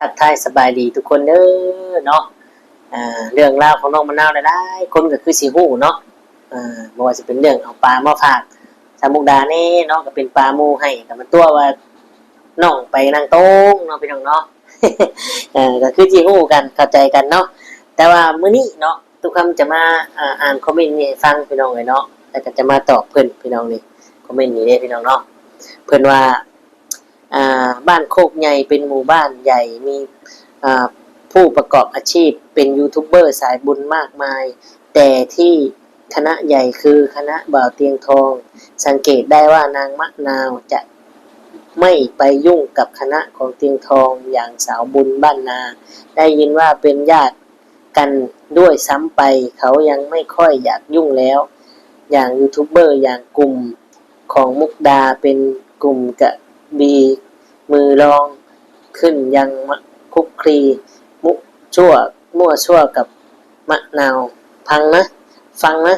ທັກທາຍສະບາຍດີທຸກຄົນເດີເນາະ. ເລື່ອງລາວຂອງນ້ອງມະນາວຫຼາຍໆຄົນກໍຄືຊິຮູ້ເນາະ, ບໍ່ວ່າຊິເປັນເລື່ອງເອົາປາມາຝາກສາວມຸກດາແດ່ເນາະ, ກໍເປັນປາໝູ່ໃຫ້ ກໍມາຕົວະວ່ານ້ອງໄປນັ່ງໂຕງເນາະ ພີ່ນ້ອງເນາະ. ກໍຄືຊິຮູ້ກັນ ເຂົ້າໃຈກັນເນາະ. ແຕ່ວ່າມື້ນີ້ເນາະ ຕຸຄຳຈະມາ ອ່າ ອ່ານຄອມເມັນນີ້ໃຫ້ຟັງ ພີ່ນ້ອງເອີຍເນາະ, ແລ້ວກໍຈະມາຕອບເພິ່ນ ພີ່ນ້ອງ. ນີ້ຄອມເມັນນີ້ເດ້ ພີ່ນ້ອງເນາະ, ເພິ່ນວ່າ ອ່າ ບ້ານໂຄກໃຫຍ່ເປັນໝູ່ບ້ານໃຫຍ່ ມີ ອ່າ ຜູ້ປະກອບອາຊີບເປັນຢູທູບເບີສາຍບຸນມາກມາຍ, ແຕ່ທີ່ຄະນະໃຫຍ່ຄືຄະນະບ່າວຕຽງທອງ. ສັງເກດໄດ້ວ່ານາງມະນາວຈະໄມ່ໄປຫຍຸ້ງກັບຄະນະຂອງຕຽງທອງ ຢ່າງສາວບຸນບ້ານນາ ໄດ້ຍິນວ່າເປັນຍາດ ກັນດ້ວຍຊ້ຳໄປ, ເຂົາຍັງໄມ່ຄ່ອຍຢາກຫຍຸ້ງແລ້ວ. ຢ່າງຢູທູບເບີ ຢ່າງກຸ່ມຂອງມຸກດາ ເປັນກຸ່ມກະບີມືລອງ ຂຶ້ນຍັງມາຄຸກຄລີ ມຸ ຊົ່ວ ມົ້ວຊົ່ວກັບມະນາວ. ຟັງນະ ຟັງນະ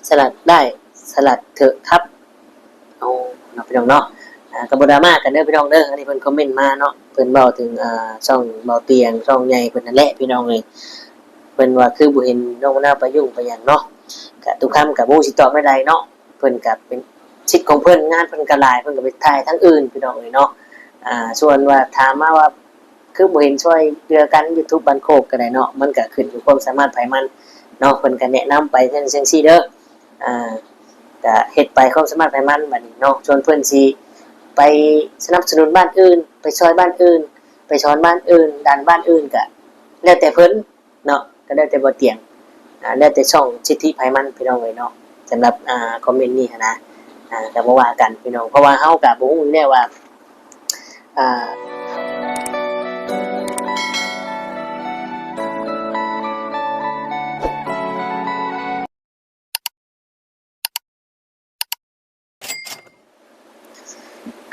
ສະຫຼັດໄດ້ ສະຫຼັດເຖາະຄັບ. ເອົາເນາະ ພີ່ນ້ອງເນາະ, ອ່າ ກໍບໍ່ດຣາມາກັນເດີ ພີ່ນ້ອງເດີ. ອັນນີ້ເພິ່ນຄອມເມັນມາເນາະ, ເພິ່ນເວົ້າເຖິງ ອ່າ ຊ່ອງເບົາຕຽງ ຊ່ອງໃຫຍ່ເພິ່ນນັ້ນແຫຼະ ພີ່ນ້ອງເອີຍ. ເພິ່ນວ່າຄືບໍ່ເຫັນນ້ອງມະນາວໄປຫຍຸ້ງໄປຫຍັງເນາະ, ກະຕຸຄຳກໍບໍ່ຮູ້ຊິຕອບແນວໃດເນາະ. ເພິ່ນກໍເປັນສິດຂອງເພິ່ນ, ງານເພິ່ນກໍຫຼາຍ, ເພິ່ນກໍໄປຖ່າຍທາງອື່ນ ພີ່ນ້ອງເອີຍເນາະ. ອ່າ ສ່ວນວ່າຖາມມາວ່າ ຄືບໍ່ເຫັນຊ່ວຍເຫຼືອກັນຢູທູບບ້ານໂຄກກໍໄດ້ເນາະ, ມັນກໍຂຶ້ນຢູ່ຄວາມສາມາດໃຜມັນເນາະ. ເພິ່ນກໍແນະນຳໄປຈັ່ງ ຈັ່ງຊີ້ເດີ, ອ່າ ກໍເຮັດໄປຄວາມສາມາດໃຜມັນ. ບັດນີ້ເນາະ ສ່ວນເພິ່ນຊິໄປສະໜັບສະໜູນບ້ານອື່ນ, ໄປຊ່ອຍບ້ານອື່ນ, ໄປສອນບ້ານອື່ນ, ດັນບ້ານອື່ນ ກໍແລ້ວແຕ່ເພິ່ນເນາະ, ກໍແລ້ວແຕ່ບໍ່ຕຽງ, ອ່າ ແລ້ວແຕ່ຊ່ອງສິດທິໃຜມັນ ພີ່ນ້ອງເອີຍເນາະ. ສຳລັບ ອ່າ ຄອມເມັນນີ້ຫັ້ນນະ ອ່າ ກໍບໍ່ວ່າກັນ ພີ່ນ້ອງ, ເພາະວ່າເຮົາກໍບໍ່ຮູ້ຢູ່ແລ້ວວ່າ ອ່າ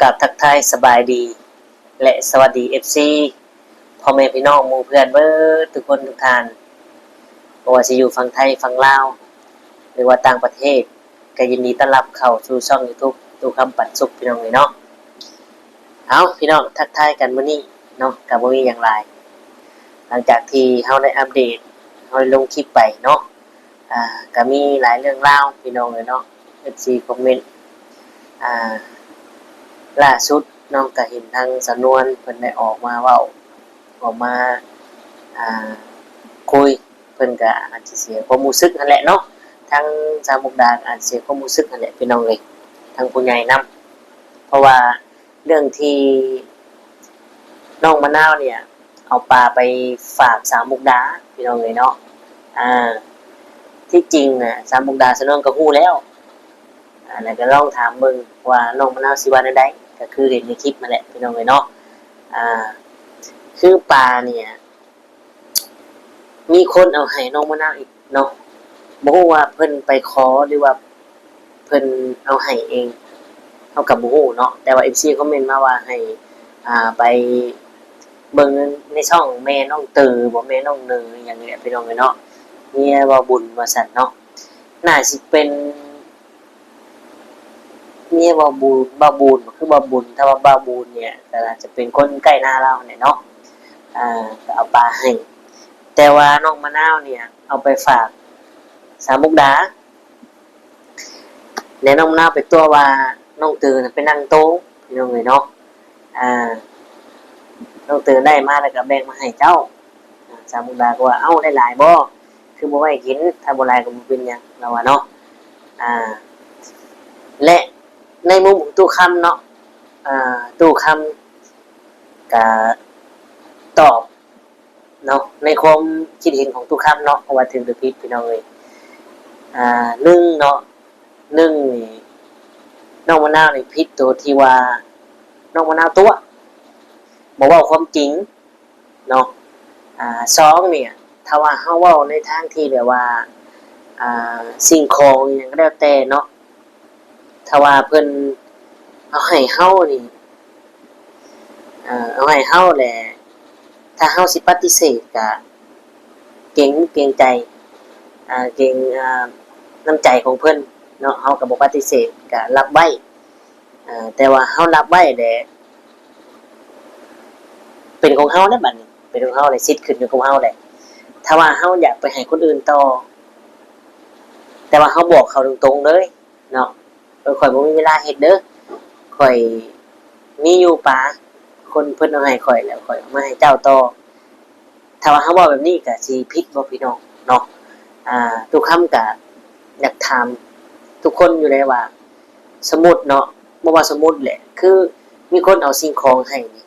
ກາບທັກທາຍສະບາຍດີ ແລະ ສະຫວັດດີ ເອັຟຊີ ພໍ່ແມ່ພີ່ນ້ອງໝູ່ເພື່ອນເບິດທຸກຄົນທຸກທ່ານ, ບໍ່ວ່າຊິຢູ່ຝັ່ງໄທ, ຝັ່ງລາວ ຫຼືວ່າຕ່າງປະເທດ, ກໍຍິນດີຕ້ອນຮັບເຂົ້າສູ່ຊ່ອງຢູທູບຕູ້ຄຳປັນສຸກ ພີ່ນ້ອງເອີຍເນາະ. ເອົາ ພີ່ນ້ອງ ທັກທາຍກັນມື້ນີ້ເນາະ, ກໍບໍ່ມີຫຍັງຫຼາຍ. ຫຼັງຈາກທີ່ເຮົາໄດ້ອັບເດດ, ເຮົາໄດ້ລົງຄລິບໄປເນາະ, ອ່າ ກໍມີຫຼາຍເລື່ອງລາວ ພີ່ນ້ອງເອີຍເນາະ, ເອັຟຊີຄອມເມັນ ອ່າ ລ່າສຸດເນາະ ກໍເຫັນທາງສາວນວນເພິ່ນໄດ້ອອກມາເວົ້າ ອອກມາ ອ່າ ຄຸຍ, ເພິ່ນກໍອາດຈະເສຍຄວາມຮູ້ສຶກຫັ້ນແຫຼະເນາະ, ທາງສາວມຸກດາກໍອາດເສຍຄວາມຮູ້ສຶກຫັ້ນແຫຼະ ພີ່ນ້ອງເອີຍ, ທາງຜູ້ໃຫຍ່ນຳ. ເພາະວ່າເລື່ອງທີ່ນ້ອງມະນາວນີ້ເອົາປາໄປຝາກສາວມຸກດາ ພີ່ນ້ອງເອີຍເນາະ, ອ່າ ທີ່ຈິງນະ ສາວມຸກດາ ສາວນວນກໍຮູ້ແລ້ວ, ອ່າ ແລ້ວກໍລອງຖາມເບິ່ງວ່ານ້ອງມະນາວຊິວ່າແນວໃດ, ກໍຄືເຫັນໃນຄລິບຫັ້ນແຫຼະ ພີ່ນ້ອງເອີຍເນາະ. ອ່າ ຄືປານີ້ ມີຄົນເອົາໃຫ້ນ້ອງມະນາວອີກເນາະ, ບໍ່ຮູ້ວ່າເພິ່ນໄປຂໍ ຫຼືວ່າເພິ່ນເອົາໃຫ້ເອງ, ເຮົາກໍບໍ່ຮູ້ເນາະ. ແຕ່ວ່າເອັຟຊີຄອມເມັນມາວ່າໃຫ້ ອ່າ ໄປເບິ່ງໃນຊ່ອງແມ່ນ້ອງເຕີບໍ ແມ່ນ້ອງເນີ ອີ່ຫຍັງນີ້ແຫຼະ ພີ່ນ້ອງເອີຍເນາະ, ເມຍເວົ້າບຸນວ່າຊັ້ນເນາະ. ໜ້າຊິເປັນ ເມຍບ່າວບູນ ບ່າວບູນ ຄືບ່າວບຸນ, ຖ້າວ່າບ່າວບຸນນີ້ກໍໜ້າຈະເປັນຄົນໃກ້ນາລາວຫັ້ນແຫຼະເນາະ, ອ່າ ກໍເອົາປາໃຫ້. ແຕ່ວ່ານ້ອງມະນາວນີ້ເອົາໄປຝາກສາວມຸກດາ, ແລ້ວນ້ອງມະນາວໄປຕົວະວ່ານ້ອງເຕີນະໄປນັ່ງໂຕະ ພີ່ນ້ອງເອີຍເນາະ. ອ່າ ນ້ອງເຕີນໄດ້ມາແລ້ວກໍແບ່ງມາໃຫ້ເຈົ້າ. ອ່າ ສາວມຸກດາກໍວ່າ ເອົ້າ ໄດ້ຫຼາຍບໍ່? ຄືບໍ່ໄວ້ກິນ, ຖ້າບໍ່ຫຼາຍກໍບໍ່ເປັນຫຍັງ ລາວວ່າເນາະ. ອ່າ ແລະ ໃນມຸມຂອງຕູ້ຄຳເນາະ, ອ່າ ຕູ້ຄຳກໍຕອບ ເນາະ ໃນຄວາມຄິດເຫັນຂອງຕູ້ຄຳເນາະ ວ່າຖືກຫຼືຜິດ ພີ່ນ້ອງເອີຍ. ອ່າ ໜຶ່ງເນາະ ໜຶ່ງນີ້ ນ້ອງມະນາວນີ້ຜິດໂຕທີ່ວ່ານ້ອງມະນາວຕົວະ ບໍ່ເວົ້າຄວາມຈິງເນາະ. ອ່າ ສອງນີ້ ຖ້າວ່າເຮົາເວົ້າໃນທາງທີ່ແບບວ່າ ອ່າ ສິ່ງຂອງອີ່ຫຍັງກໍແລ້ວແຕ່ເນາະ ຖ້າວ່າເພິ່ນເອົາໃຫ້ເຮົານີ້ ເອົາໃຫ້ເຮົາແຫຼະ ຖ້າເຮົາຊິປະຕິເສດກະເກງ ເກງໃຈ ເກງ ນ້ຳໃຈຂອງເພິ່ນເນາະ, ເຮົາກໍບໍ່ປະຕິເສດ ກະຮັບໄວ້. ແຕ່ວ່າເຮົາຮັບໄວ້ແຫຼະ ໄປ ປັນຂອງເຮົາແຫຼະ ບັດນີ້ເປັນຂອງເຮົາແຫຼະ ສິດຂຶ້ນຢູ່ກັບເຮົາແຫຼະ. ຖ້າວ່າເຮົາຢາກໄປໃຫ້ຄົນອື່ນຕໍ່ ແຕ່ວ່າເຮົາບອກເຂົາຕົງໆເລີຍເນາະ, ເອີ ຂ້ອຍບໍ່ມີເວລາເຮັດເດີ, ຂ້ອຍມີຢູ່ປາ ຄົນເພິ່ນເອົາໃຫ້ຂ້ອຍ ແລ້ວຂ້ອຍເອົາມາໃຫ້ເຈົ້າຕໍ່. ຖ້າວ່າເຮົາເວົ້າແບບນີ້ກໍຊິຜິດບໍ່ພີ່ນ້ອງເນາະ? ອ່າ ຕຸຄຳກໍຢາກຖາມທຸກຄົນຢູ່ແຫຼະວ່າ ສົມມຸດເນາະ, ບໍ່ວ່າສົມມຸດແຫຼະ ຄືມີຄົນເອົາສິ່ງຂອງໃຫ້ນີ້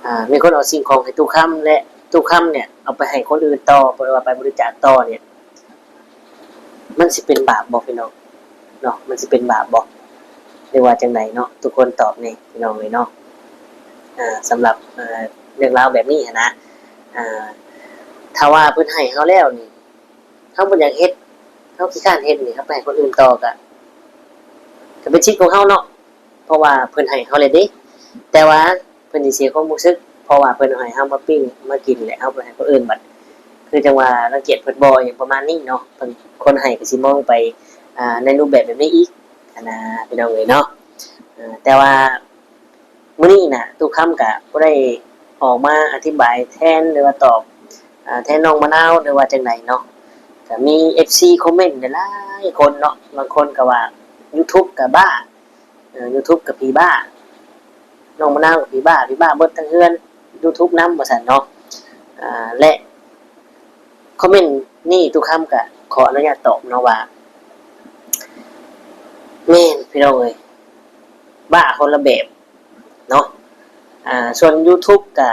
ອ່າ ມີຄົນເອົາສິ່ງຂອງໃຫ້ຕຸຄຳ ແລະ ຕຸຄຳເນຍເອົາໄປໃຫ້ຄົນອື່ນຕໍ່ ຫຼືວ່າໄປບໍລິຈາກຕໍ່ເນຍ ມັນຊິເປັນບາບບໍ່ພີ່ນ້ອງເນາະ? ມັນຊິເປັນບາບບໍ່ ຫຼືວ່າຈັ່ງໃດເນາະ? ທຸກຄົນຕອບແດ່ພີ່ນ້ອງເອີຍເນາະ. ອ່າ ສຳລັບ ເອີ ເລື່ອງລາວແບບນີ້ຫັ້ນນະ ອ່າ ຖ້າວ່າເພິ່ນໃຫ້ເຮົາແລ້ວນີ້ ເຮົາບໍ່ຢາກເຮັດ ເຮົາຂີ້ຄ້ານເຮັດນີ້ ເຮົາໄປໃຫ້ຄົນອື່ນຕໍ່ກະ ກະເປັນສິດຂອງເຮົາເນາະ ເພາະວ່າເພິ່ນໃຫ້ເຮົາແລ້ວເດ້. ແຕ່ວ່າເພິ່ນຊິເສຍຄວາມຮູ້ສຶກ ເພາະວ່າເພິ່ນເອົາໃຫ້ເຮົາມາປີ້ງມາກິນ ແລະ ເຮົາໄປໃຫ້ຄົນອື່ນ ບັດຄືຈັ່ງວ່າລັງກຽດເພິ່ນບໍ່ ຫຍັງປະມານນີ້ເນາະ. ເພິ່ນ ຄົນໃຫ້ກໍຊິມອງໄປ ອ່າ ໃນຮູບແບບແບບນີ້ອີກຫັ້ນນະ ພີ່ນ້ອງເອີຍເນາະ. ເອີ ແຕ່ວ່າ ມື້ນີ້ນະ ຕຸຄຳກະບໍ່ໄດ້ອອກມາອະທິບາຍແທນ ຫຼືວ່າຕອບ ອາ ແທນນ້ອງມະນາວ ຫຼືວ່າຈັ່ງໃດເນາະ. ກະມີເອັຟຊີຄອມເມັນຫຼາຍໆຄົນເນາະ, ບາງຄົນກະວ່າ ຢູທູບກະບ້າ ເອີ ຢູທູບກະຜີບ້າ, ນ້ອງມະນາວກະຜີບ້າ ຜີບ້າເບິດທັງເຮືອນ ຢູທູບນຳ ວ່າຊັ້ນເນາະ. ອາ ແລະ ຄອມເມັນນີ້ຕຸຄຳກະຂໍອະນຸຍາດຕອບເນາະວ່າ ແມ່ນພີ່ນ້ອງເອີຍ ບ້າຄົນລະແບບເນາະ. ອາ ສ່ວນຢູທູບກະ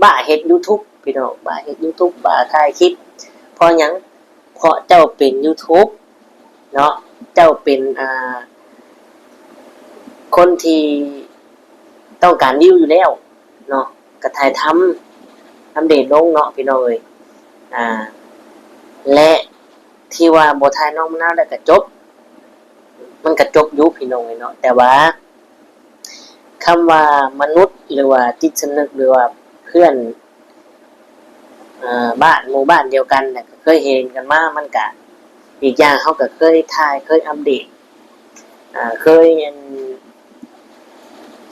ບ້າເຮັດຢູທູບພີ່ນ້ອງ ບ້າເຮັດຢູທູບ ບ້າຖ່າຍຄລິບ. ເພາະຫຍັງ? ເພາະເຈົ້າເປັນຢູທູບເນາະ ເຈົ້າເປັນ ອາ ຄົນທີ່ຕ້ອງການວິວຢູ່ແລ້ວເນາະ ກະຖ່າຍທຳອັບເດດລົງເນາະ ພີ່ນ້ອງເອີຍ. ອາ ແລະ ທີ່ວ່າບໍ່ຖ່າຍນ້ອງມະນາວແລ້ວກະຈົບ ມັນກະຈົບຢູ່ພີ່ນ້ອງເອີຍເນາະ. ແຕ່ວ່າຄຳວ່າມະນຸດ ຫຼືວ່າຈິດສຳນຶກ ຫຼືວ່າເພື່ອນ ເອີ ບ້ານ ໝູ່ບ້ານດຽວກັນນະ ກະເຄີຍເຫັນກັນມາ ມັນກະ ອີກຢ່າງເຮົາກະເຄີຍຖ່າຍ ເຄີຍອັບເດດ ອາ ເຄີຍ ອັນ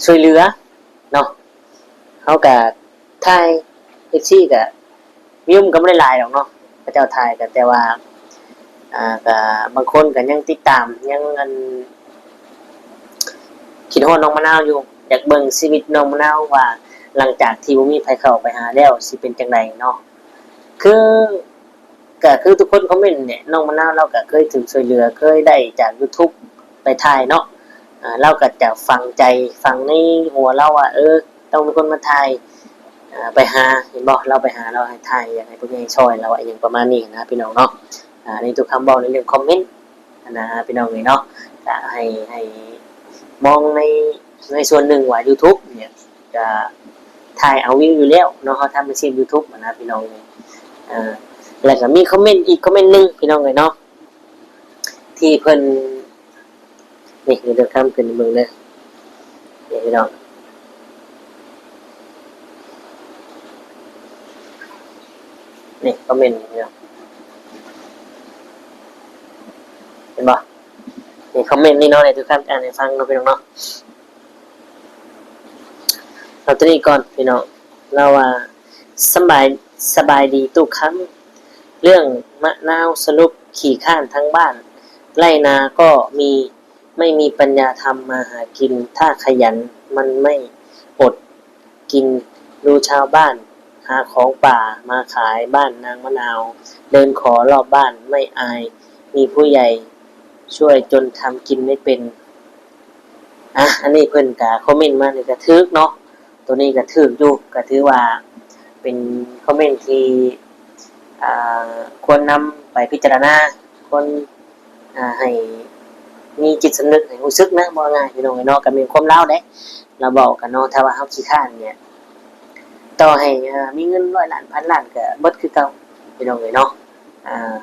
ຊ່ວຍເຫຼືອເນາະ. ເຮົາກະຖ່າຍ ເອັຟຊີກະ ວິວມັນກະບໍ່ໄດ້ຫຼາຍດອກເນາະ ເຂົາເຈົ້າຖ່າຍກະ ແຕ່ວ່າ ອາ ກະບາງຄົນກະຍັງຕິດຕາມ ຍັງ ອັນ ຄິດຮອດນ້ອງມະນາວຢູ່ ຢາກເບິ່ງຊີວິດນ້ອງມະນາວວ່າ ຫຼັງຈາກທີ່ບໍ່ມີໃຜເຂົ້າໄປຫາແລ້ວຊິເປັນຈັ່ງໃດເນາະ. ຄື ກະຄືທຸກຄົນຄອມເມັນແຫຼະ ນ້ອງມະນາວລາວກະເຄີຍຖືກຊ່ວຍເຫຼືອ ເຄີຍໄດ້ຈາກຢູທູບໄປຖ່າຍເນາະ. ອາ ລາວກະຈະຝັງໃຈ ຝັງໃນຫົວລາວວ່າ ເອີ ຕ້ອງມີຄົນມາຖ່າຍ ອາ ໄປຫາ ເຫັນບໍ່ ລາວໄປຫາ ລາວໃຫ້ຖ່າຍ ຢາກໃຫ້ຜູ້ໃຫຍ່ຊ່ອຍລາວ ອີ່ຫຍັງປະມານນີ້ນະ ພີ່ນ້ອງເນາະ. ອາ ອັນນີ້ຕຸຄຳເວົ້າໃນເລື່ອງຄອມເມັນຫັ້ນນະ ພີ່ນ້ອງເອີຍເນາະ. ກະໃຫ້ ໃຫ້ມອງໃນ ໃນສ່ວນໜຶ່ງວ່າຢູທູບເນຍ ກະຖ່າຍເອົາວິວຢູ່ແລ້ວເນາະ ເຮົາທຳອາຊີບຢູທູບຫັ້ນນະ ພີ່ນ້ອງເອີຍ. ເອີ ແລ້ວກະມີຄອມເມັນອີກຄອມເມັນໜຶ່ງ ພີ່ນ້ອງເອີຍເນາະ ທີ່ເພິ່ນ ນີ້ ດຽວຄຳຂຶ້ນໃຫ້ເບິ່ງເດີ ນີ້ພີ່ນ້ອງ ນີ້ຄອມເມັນນີ້ພີ່ນ້ອງ ເຫັນບໍ່? ນີ້ຄອມເມັນນີ້ເນາະ ໃຫ້ຕຸຄຳອ່ານໃຫ້ຟັງເນາະ ພີ່ນ້ອງເນາະ. ເອົາໂຕນີ້ກ່ອນພີ່ນ້ອງ ລາວວ່າ ສະບາຍ ສະບາຍດີຕຸຄຳ ເລື່ອງມະນາວສະຫຼຸບຂີ້ຄ້ານທັງບ້ານ ໄຮ່ນາກໍມີ ໄມ່ມີປັນຍາທຳມາຫາກິນ ຖ້າຂະຫຍັນມັນໄມ່ອົດກິນ ດູຊາວບ້ານຫາຂອງປ່າມາຂາຍ ບ້ານນາງມະນາວ ເດີນຂໍລອບບ້ານໄມ່ອາຍ ມີຜູ້ໃຫຍ່ຊ່ວຍຈົນທຳກິນໄມ່ເປັນ. ອາ ອັນນີ້ເພິ່ນກະຄອມເມັນມານີ້ກະຖືກເນາະ ໂຕນີ້ກະຖືກຢູ່ ກະຖືວ່າເປັນຄອມເມັນທີ່ ອ່າ ຄວນນຳໄປພິຈາລະນາ ຄວນ ອ່າ ໃຫ້ມີຈິດສຳນຶກ ໃຫ້ຮູ້ສຶກນະ ເວົ້າງ່າຍພີ່ນ້ອງເອີຍເນາະ ກະແມ່ນຄວາມລາວເດ້ ລາວເວົ້າກັນເນາະ. ຖ້າວ່າເຮົາຂີ້ຄ້ານເນຍ ຕໍ່ໃຫ້ ເອີ ມີເງິນຮ້ອຍລ້ານພັນລ້ານກະເບິດຄືເກົ່າ ພີ່ນ້ອງເອີຍເນາະ. ອ່າ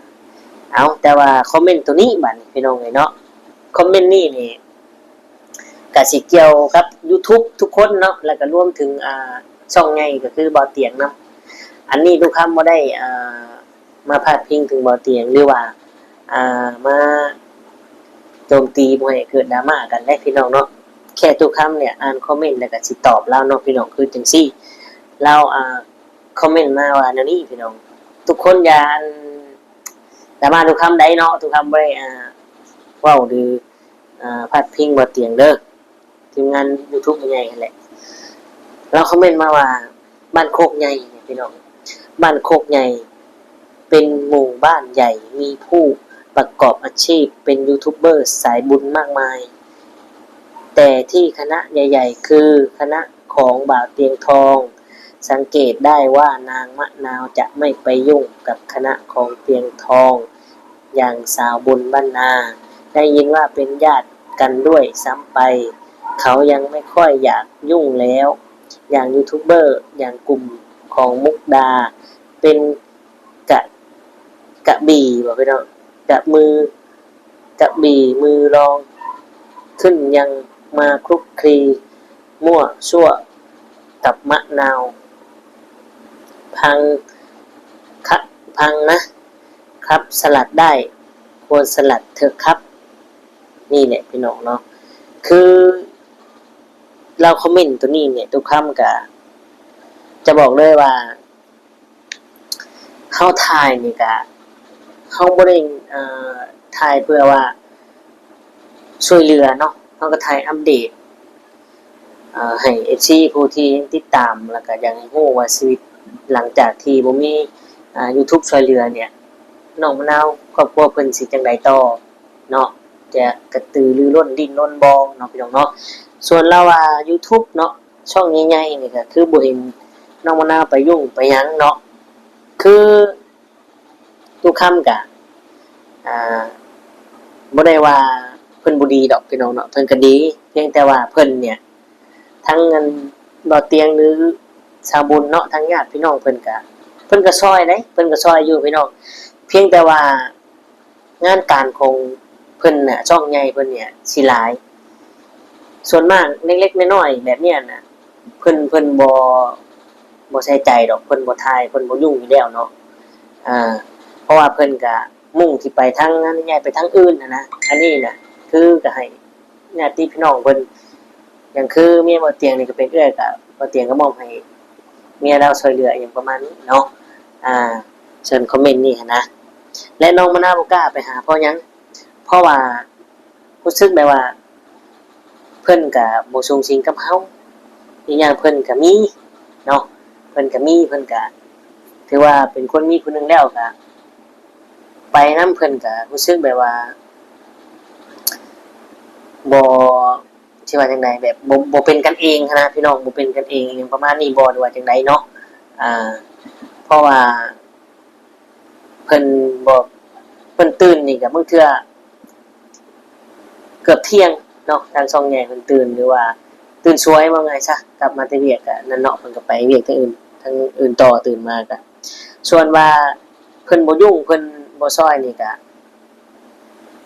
ເອົາ ແຕ່ວ່າຄອມເມັນໂຕນີ້ບາດນີ້ ພີ່ນ້ອງເອີຍເນາະ ຄອມເມັນນີ້ນີ້ ກະຊິກ່ຽວກັບຢູທູບທຸກຄົນເນາະ ແລ້ວກະລວມເຖິງ ອ່າ ຊ່ອງໃຫຍ່ກະຄືບ່າວຕຽງນຳ. ອັນນີ້ຕຸຄຳບໍ່ໄດ້ ອ່າ ມາພາດພິງເຖິງບ່າວຕຽງ ຫຼືວ່າ ອ່າ ມາໂຈມຕີ ບໍ່ໃຫ້ເກີດດຣາມາກັນເດ້ພີ່ນ້ອງເນາະ. ແຄ່ຕູ້ຄຳນີ້ອ່ານຄອມເມັນແລ້ວກໍຊິຕອບລາວເນາະພີ່ນ້ອງ. ຄືຈັ່ງຊີ້ ລາວ ອ່າ ຄອມເມັນມາວ່າແນວນີ້ພີ່ນ້ອງ, ທຸກຄົນຢ່າ ອັນ ດຣາມາຕູ້ຄຳໃດເນາະ, ຕູ້ຄຳບໍ່ໄດ້ ອ່າ ເວົ້າ ຫຼື ອ່າ ພາດພິງບ່າວຕຽງເດີ, ທີມງານຢູທູບໃຫຍ່ຫັ້ນແຫຼະ. ລາວຄອມເມັນມາວ່າ ບ້ານໂຄກໃຫຍ່ພີ່ນ້ອງ, ບ້ານໂຄກໃຫຍ່ ເປັນໝູ່ບ້ານໃຫຍ່ ມີຜູ້ປະກອບອາຊີບເປັນຢູທູບເບີສາຍບຸນມາກມາຍ, ແຕ່ທີ່ຄະນະໃຫຍ່ໆ ຄືຄະນະຂອງບ່າວຕຽງທອງ. ສັງເກດໄດ້ວ່ານາງມະນາວຈະໄມ່ໄປຫຍຸ້ງກັບຄະນະຂອງຕຽງທອງຢ່າງສາວບຸນບ້ານນາ, ໄດ້ຍິນວ່າເປັນຍາດກັນດ້ວຍຊ້ຳໄປ. ເຂົາຍັງໄມ່ຄ່ອຍຢາກຫຍຸ້ງແລ້ວ, ຢ່າງຢູທູບເບີ ຢ່າງກຸ່ມຂອງມຸກດາ ເປັນກະ ກະບີ່ບໍພີ່ນ້ອງ, ກະມື ກະບີ່ມືລອງ ຂຶ້ນຍັງມາຄຸກຄລີມົ້ວຊົ່ວກັບມະນາວ. ພັງ ຄະ ພັງນະ ຄັບສະຫຼັດໄດ້ ຄວນສະຫຼັດເຖາະຄັບ. ນີ້ແຫຼະພີ່ນ້ອງເນາະ, ຄືລາວຄອມເມັນໂຕນີ້ນີ້ ຕຸຄຳກະຈະບອກເລີຍວ່າ ເຮົາຖ່າຍນີ້ກະ ເຮົາບໍ່ໄດ້ ເອີ ຖ່າຍເພື່ອວ່າຊ່ວຍເຫຼືອເນາະ, ເຮົາກໍຖ່າຍອັບເດດ ເອີ ໃຫ້ເອັຟຊີຜູ້ທີ່ຍັງຕິດຕາມ ແລ້ວກໍຢາກໃຫ້ຮູ້ວ່າຊີວິດຫຼັງຈາກທີ່ບໍ່ມີ ອ່າ ຢູທູບຊ່ວຍເຫຼືອນີ້ ນ້ອງມະນາວຄອບຄົວເພິ່ນຊິຈັ່ງໃດຕໍ່ເນາະ, ຈະກະຕືລືລົ້ນດີ້ນລົນບໍ່ເນາະ ພີ່ນ້ອງເນາະ. ສ່ວນລາວວ່າຢູທູບເນາະ ຊ່ອງໃຫຍ່ໆນີ້ກໍຄືບໍ່ເຫັນນ້ອງມະນາວໄປຫຍຸ້ງໄປຫຍັງເນາະ, ຄື ຕຸຄຳກະ ອ່າ ບໍ່ໄດ້ວ່າເພິ່ນບໍ່ດີດອກພີ່ນ້ອງເນາະ, ເພິ່ນກໍດີ, ພຽງແຕ່ວ່າເພິ່ນນີ້ ທັງອັນ ບໍ່ຕຽງ ຫຼື ຊາວບຸນເນາະ, ທັງຍາດພີ່ນ້ອງເພິ່ນກະ ເພິ່ນກໍຊ່ອຍເດ້, ເພິ່ນກໍຊ່ອຍຢູ່ພີ່ນ້ອງ, ພຽງແຕ່ວ່າງານການຂອງເພິ່ນນະ ຊ່ອງໃຫຍ່ເພິ່ນນີ້ຊິຫຼາຍ, ສ່ວນມາກເລັກໆນ້ອຍໆແບບນີ້ນະ ເພິ່ນ ເພິ່ນບໍ່ ບໍ່ໃສ່ໃຈດອກ, ເພິ່ນບໍ່ຖ່າຍ ເພິ່ນບໍ່ຫຍຸ້ງຢູ່ແລ້ວເນາະ. ອ່າ ເພາະວ່າເພິ່ນກະມຸ່ງທີ່ໄປທາງນັ້ນ ຍ້າຍໄປທາງອື່ນຫັ້ນນະ. ອັນນີ້ນະ ຄືກະໃຫ້ຍາດຕິພີ່ນ້ອງເພິ່ນ ຢ່າງຄືເມຍບໍ່ຕຽງນີ້ກະເປັນເອື້ອຍ ກະບໍ່ຕຽງກະມອບໃຫ້ເມຍລາວຊ່ວຍເຫຼືອອີ່ຫຍັງປະມານນີ້ເນາະ. ອ່າ ເຊີນຄອມເມັນນີ້ຫັ້ນນະ. ແລະ ນ້ອງມະນາວບໍ່ກ້າໄປຫາເພາະຫຍັງ? ເພາະວ່າ ຮູ້ສຶກແບບວ່າເພິ່ນກະບໍ່ສູງສິງກັບເຮົາ, ອີກຢ່າງເພິ່ນກະມີເນາະ, ເພິ່ນກະມີ ເພິ່ນກະຖືວ່າເປັນຄົນມີຜູ້ໜຶ່ງແລ້ວ, ກະໄປນຳເພິ່ນກະຮູ້ສຶກແບບວ່າບໍ່ ຊິວ່າຈັ່ງໃດ ແບບບໍ່ ບໍ່ເປັນກັນເອງຫັ້ນນະພີ່ນ້ອງ, ບໍ່ເປັນກັນເອງຫຍັງປະມານນີ້ບໍ ຫຼືວ່າຈັ່ງໃດເນາະ. ອ່າ ເພາະວ່າ ເພິ່ນບໍ່ ເພິ່ນຕື່ນນີ້ກະບາງເທື່ອເກືອບທ່ຽງເນາະ, ທາງຊ່ອງໃຫຍ່ເພິ່ນຕື່ນ ຫຼືວ່າຕື່ນສວຍ ເວົ້າງ່າຍຊະ, ກັບມາແຕ່ວຽກກະນັ້ນເນາະ, ເພິ່ນກະໄປວຽກທາງອື່ນ ທາງອື່ນຕໍ່ ຕື່ນມາກະ. ສ່ວນວ່າເພິ່ນບໍ່ຫຍຸ້ງ ເພິ່ນບໍ່ຊ່ອຍນີ້ກະ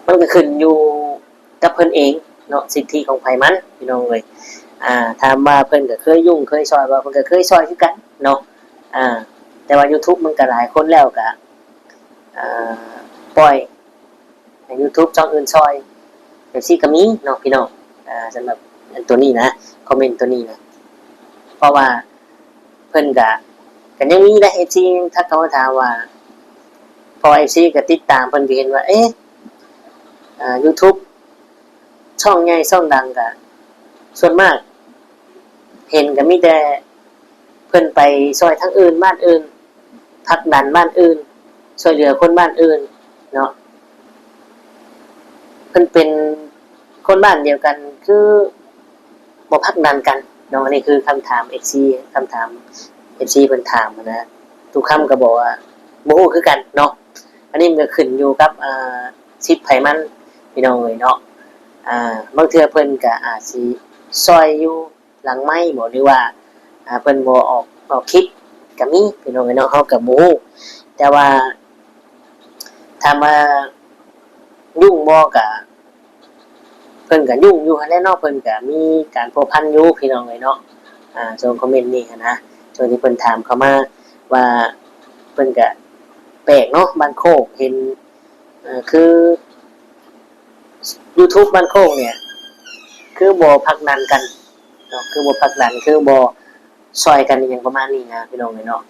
ມັນກະຂຶ້ນຢູ່ກັບເພິ່ນເອງເນາະ, ສິດທິຂອງໃຜມັນ ພີ່ນ້ອງເອີຍ. ອ່າ ຖາມວ່າເພິ່ນກະເຄີຍຫຍຸ້ງເຄີຍຊ່ອຍບໍ່? ເພິ່ນກະເຄີຍຊ່ອຍຄືກັນເນາະ. ອ່າ ແຕ່ວ່າຢູທູບມັນກະຫຼາຍຄົນແລ້ວ ກະ ອ່າ ປ່ອຍໃຫ້ຢູທູບຊ່ອງອື່ນຊ່ອຍ ຈັ່ງຊີ້ກະມີເນາະພີ່ນ້ອງ. ອ່າ ສຳລັບອັນໂຕນີ້ນະ ຄອມເມັນໂຕນີ້ນະ ເພາະວ່າເພິ່ນກະ ກະຍັງມີໄດ໋ ເອັຟຊີຍັງທັກເຂົ້າມາຖາມວ່າ ເພາະວ່າເອັຟຊີກະຕິດຕາມ ເພິ່ນກະເຫັນວ່າ ເອ ອ່າ ຢູທູບ ຊ່ອງໃຫຍ່ຊ່ອງດັງກະ ສ່ວນມາກເຫັນກະມີແຕ່ເພິ່ນໄປຊ່ອຍທາງອື່ນ ບ້ານອື່ນ ຜັກດັນບ້ານອື່ນ ຊ່ວຍເຫຼືອຄົນບ້ານອື່ນເນາະ. ເພິ່ນເປັນຄົນບ້ານດຽວກັນ ຄືບໍ່ຜັກດັນກັນເນາະ. ອັນນີ້ຄືຄຳຖາມເອັຟຊີ ຄຳຖາມເອັຟຊີເພິ່ນຖາມຫັ້ນນະ. ຕຸຄຳກະບອກວ່າບໍ່ຮູ້ຄືກັນເນາະ. ອັນນີ້ມັນກະຂຶ້ນຢູ່ກັບ ອ່າ ສິດໃຜມັນ ພີ່ນ້ອງເອີຍເນາະ. ອ່າ ບາງເທື່ອເພິ່ນກະອາດຊິຊ່ອຍຢູ່ຫຼັງໄມບໍ ຫຼືວ່າ ອ່າ ເພິ່ນບໍ່ອອກ ອອກຄລິບກະມີ ພີ່ນ້ອງເອີຍເນາະ, ເຮົາກະບໍ່ຮູ້. ແຕ່ວ່າຖາມວ່າຫຍຸ້ງບໍ່ ກະ ເພິ່ນກະຫຍຸ້ງຢູ່ຫັ້ນແຫຼະເນາະ, ເພິ່ນກະມີການພົວພັນຢູ່ ພີ່ນ້ອງເອີຍເນາະ. ອ່າ ຊ່ວງຄອມເມັນນີ້ຫັ້ນນະ ຊ່ວງທີ່ເພິ່ນຖາມເຂົ້າມາວ່າ ເພິ່ນກະແປກເນາະ ບ້ານໂຄກ ເຫັນ ເອີ ຄືຢູທູບບ້ານໂຄກນີ້ ຄືບໍ່ຜັກດັນກັນເນາະ ຄືບໍ່ຜັກດັນ ຄືບໍ່ຊ່ອຍກັນ ອີ່ຫຍັງປະມານນີ້ນະ ພີ່ນ້ອງເອີຍເນາະ.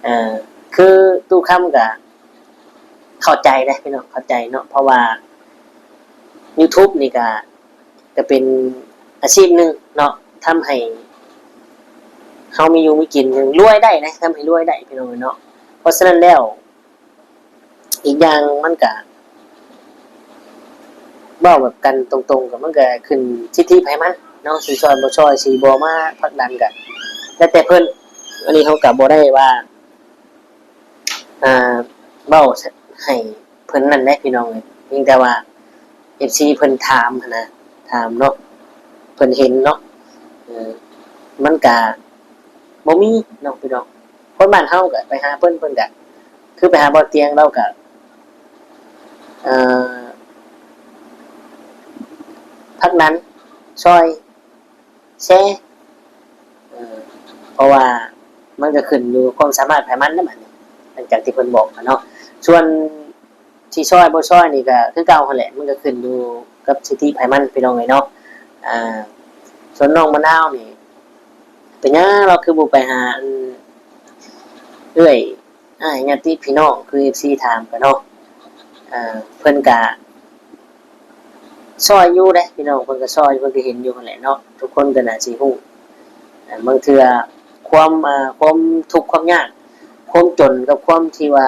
ເອີ ຄືຕູ້ຄຳກະເຂົ້າໃຈເດ້ພີ່ນ້ອງ ເຂົ້າໃຈເນາະ ເພາະວ່າ YouTube ນີ້ກະ ກະເປັນອາຊີບໜຶ່ງເນາະ ທຳໃຫ້ເຮົາມີຢູ່ມີກິນ ລວຍໄດ້ນະ ທຳໃຫ້ລວຍໄດ້ພີ່ນ້ອງເອີຍເນາະ. ເພາະສະນັ້ນແລ້ວ ອີກຢ່າງມັນກະ ເວົ້າແບບກັນຕົງໆ ກະມັນກະຂຶ້ນສິດທິໃຜມັນເນາະ ຊິຊ່ອຍບໍ່ຊ່ອຍ ຊິບໍ່ມາຜັກດັນກະແລ້ວແຕ່ເພິ່ນ. ອັນນີ້ເຮົາກະບໍ່ໄດ້ວ່າ ອ່າ ເວົ້າໃຫ້ເພິ່ນນັ້ນແຫຼະພີ່ນ້ອງເອີຍ ພຽງແຕ່ວ່າ ເອັຟຊີ ເພິ່ນຖາມຫັ້ນນະ ຖາມເນາະ ເພິ່ນເຫັນເນາະ ເອີ ມັນກະບໍ່ມີເນາະພີ່ນ້ອງ. ຄົນບ້ານເຮົາກະໄປຫາເພິ່ນ ເພິ່ນກະຄືໄປຫາບ່າວຕຽງ ລາວກະ ເອີ ຜັກດັນ ຊ່ອຍ ແຊ ເອີ ເພາະວ່າມັນກະຂຶ້ນຢູ່ຄວາມສາມາດໃຜມັນນະ ບາດນີ້ ຫຼັງຈາກທີ່ເພິ່ນບອກຫັ້ນເນາະ. ສ່ວນຊິຊ່ອຍບໍ່ຊ່ອຍນີ້ກະຄືເກົ່າຫັ້ນແຫຼະ ມັນກະຂຶ້ນຢູ່ກັບສິດທິໃຜມັນ ພີ່ນ້ອງເອີຍເນາະ. ອ່າ ສ່ວນນ້ອງມະນາວນີ້ ເປັນຫຍັງລາວຄືບໍ່ໄປຫາ ອັນ ເອື້ອຍ ອ້າຍຍາດຕິພີ່ນ້ອງ ຄືເອັຟຊີຖາມກະເນາະ ເພິ່ນກະຊ່ອຍຢູ່ເດ້ພີ່ນ້ອງ ເພິ່ນກະຊ່ອຍ ເພິ່ນກະເຫັນຢູ່ຫັ້ນແຫຼະເນາະ ທຸກຄົນກະໜ້າຊິຮູ້. ບາງເທື່ອຄວາມ ຄວາມທຸກຄວາມຍາກ ຄວາມຈົນກັບຄວາມທີ່ວ່າ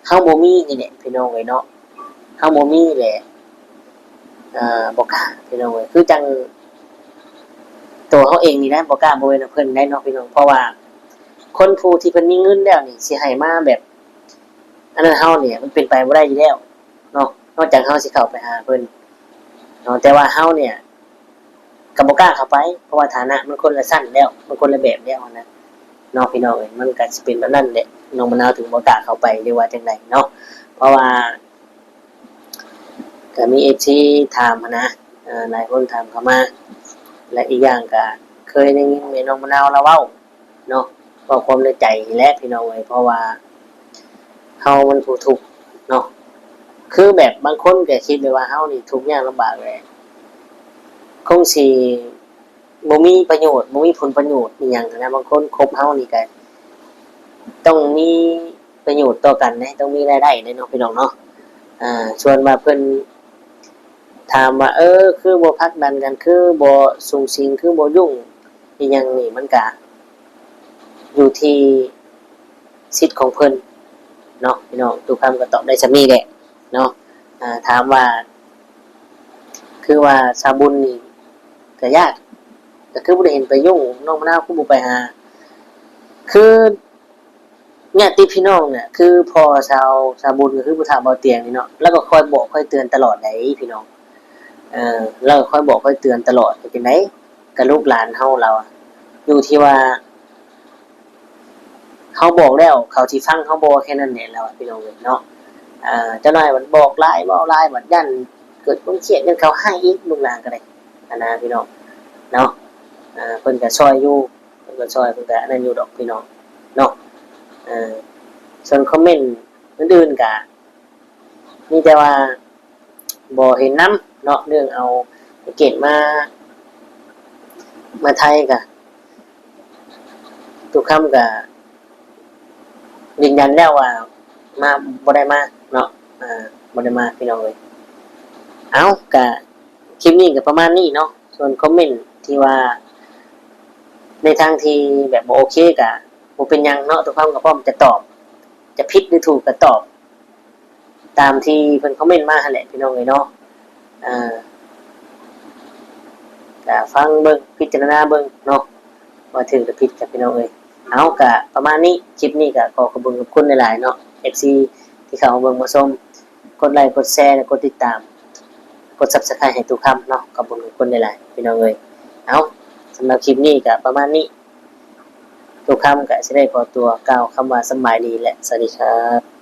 ເຮົາບໍ່ມີນີ້ແຫຼະພີ່ນ້ອງເອີຍເນາະ ເຮົາບໍ່ມີແຫຼະ ເອີ ບໍ່ກ້າພີ່ນ້ອງເອີຍ ຄືຈັ່ງໂຕເຮົາເອງນີ້ນະ ບໍ່ກ້າບໍ່ເວົ້ນນຳເພິ່ນໄດ້ເນາະພີ່ນ້ອງ. ເພາະວ່າຄົນຜູ້ທີ່ເພິ່ນມີເງິນແລ້ວນີ້ ຊິໃຫ້ມາແບບ ອັນນັ້ນເຮົານີ້ ມັນເປັນໄປບໍ່ໄດ້ຢູ່ແລ້ວເນາະ ນອກຈາກເຮົາຊິເຂົ້າໄປຫາເພິ່ນເນາະ. ແຕ່ວ່າເຮົານີ້ ກະບໍ່ກ້າເຂົ້າໄປ ເພາະວ່າຖານະມັນຄົນລະຊັ້ນແລ້ວ ມັນຄົນລະແບບແລ້ວຫັ້ນນະເນາະ ພີ່ນ້ອງເອີຍ. ມັນກະຊິເປັນແບບນັ້ນແຫຼະ ນ້ອງມະນາວເຖິງບໍ່ກ້າເຂົ້າໄປ ຫຼືວ່າຈັ່ງໃດເນາະ ເພາະວ່າກະມີເອັຟຊີຖາມຫັ້ນນະ ເອີ ຫຼາຍຄົນຖາມເຂົ້າມາ ແລະ ອີກຢ່າງກະເຄີຍໄດ້ຍິນແມ່ນ້ອງມະນາວລາວເວົ້າ ເນາະ ເວົ້າຄວາມໃນໃຈນີ້ແຫຼະພີ່ນ້ອງເອີຍ ເພາະວ່າເຮົາມັນຜູ້ທຸກເນາະ ຄືແບບບາງຄົນກະຄິດໄດ້ວ່າເຮົານີ້ທຸກຍາກລຳບາກແຫຼະ ຄົງຊິບໍ່ມີປະໂຫຍດ ບໍ່ມີຜົນປະໂຫຍດອີ່ຫຍັງຫັ້ນນະ. ບາງຄົນຄົບເຮົານີ້ກະຕ້ອງມີປະໂຫຍດຕໍ່ກັນເດ້ ຕ້ອງມີລາຍໄດ້ເດ້ເນາະ ພີ່ນ້ອງເນາະ. ອ່າ ສ່ວນວ່າເພິ່ນ ຖາມວ່າ ເອີ ຄືບໍ່ຜັກດັນກັນ ຄືບໍ່ສຸງສິງ ຄືບໍ່ຫຍຸ້ງອີ່ຫຍັງນີ້ ມັນກະຢູ່ທີ່ສິດຂອງເພິ່ນເນາະ ພີ່ນ້ອງ. ຕູ້ຄຳກະຕອບໄດ້ສ່ຳນີ້ແຫຼະເນາະ. ອ່າ ຖາມວ່າ ຄືວ່າສາວບຸນນີ້ກະຍາກ ກະຄືບໍ່ໄດ້ເຫັນໄປຫຍຸ້ງ ນ້ອງມະນາວຄືບໍ່ໄປຫາ ຄື ຍາດຕິພີ່ນ້ອງນະ ຄືພໍ່ສາວ ສາວບຸນ ກະຄືຜູ້ເຖົ້າເບົາຕຽງນີ້ເນາະ ລາວກະຄອຍບອກຄອຍເຕືອນຕະຫຼອດໃດ໋ພີ່ນ້ອງ. ເອີ ລາວກະຄອຍບອກຄອຍເຕືອນຕະຫຼອດ ເຮັດຈັ່ງໃດ ກະລູກຫຼານເຮົາລາວ ຢູ່ທີ່ວ່າເຮົາບອກແລ້ວເຂົາຊິຟັງເຮົາບໍ່ ແຄ່ນັ້ນແຫຼະລາວ ພີ່ນ້ອງເອີຍເນາະ. ເອີ ຈັກໜ້ອຍບັດບອກຫຼາຍ ເວົ້າຫຼາຍ ບັດຢ້ານເກີດຄວາມຄຽດ ຢ້ານເຂົາຮ້າຍອີກ ລູກຫຼານກະໄດ້ ຫັ້ນນະ ພີ່ນ້ອງເນາະ. ເອີ ເພິ່ນກະຊ່ອຍຢູ່ ເພິ່ນກະຊ່ອຍ ເພິ່ນກະອັນນັ້ນຢູ່ດອກພີ່ນ້ອງເນາະ. ເອີ ສ່ວນຄອມເມັນອື່ນໆກະມີແຕ່ວ່າບໍ່ເຫັນນຳເນາະ ເລື່ອງເອົາແພັກເກັດມາ ມາໄທກະ ຕູ້ຄຳກະຢືນຢັນແລ້ວວ່າມາ ບໍ່ໄດ້ມາເນາະ ອ່າ ບໍ່ໄດ້ມາພີ່ນ້ອງເອີຍ. ເອົ້າ ກະ ຄລິບນີ້ກະປະມານນີ້ເນາະ. ສ່ວນຄອມເມັນທີ່ວ່າໃນທາງທີ່ແບບບໍ່ໂອເຄກະບໍ່ເປັນຫຍັງເນາະ ຕູ້ຄຳກະພ້ອມຈະຕອບ ຈະຜິດຫຼືຖືກກະຕອບຕາມທີ່ເພິ່ນຄອມເມັນມາຫັ້ນແຫຼະ ພີ່ນ້ອງເອີຍເນາະ. ເອີ ກະຟັງເບິ່ງ ພິຈາລະນາເບິ່ງເນາະ ວ່າຖືກຫຼືຜິດກະ ພີ່ນ້ອງເອີຍ. ເອົ້າ ກະປະມານນີ້ ຄລິບນີ້ກະຂໍຂອບຄຸນຂອບຄຸນຫຼາຍໆເນາະ ເອັຟຊີ ທີ່ເຂົ້າມາເບິ່ງມາຊົມ ກົດໄລ ກົດແຊ ແລະ ກົດຕິດຕາມ ກົດ Subscribe ໃຫ້ຕູ້ຄຳເນາະ ຂອບຄຸນຂອບຄຸນຫຼາຍໆ ພີ່ນ້ອງເອີຍ. ເອົ້າ ສຳລັບຄລິບນີ້ກະປະມານນີ້ ຕູ້ຄຳກະຊິໄດ້ຂໍຕົວກ່າວຄຳວ່າສຳບາຍດີ ແລະ ສະຫວັດດີຄັບ.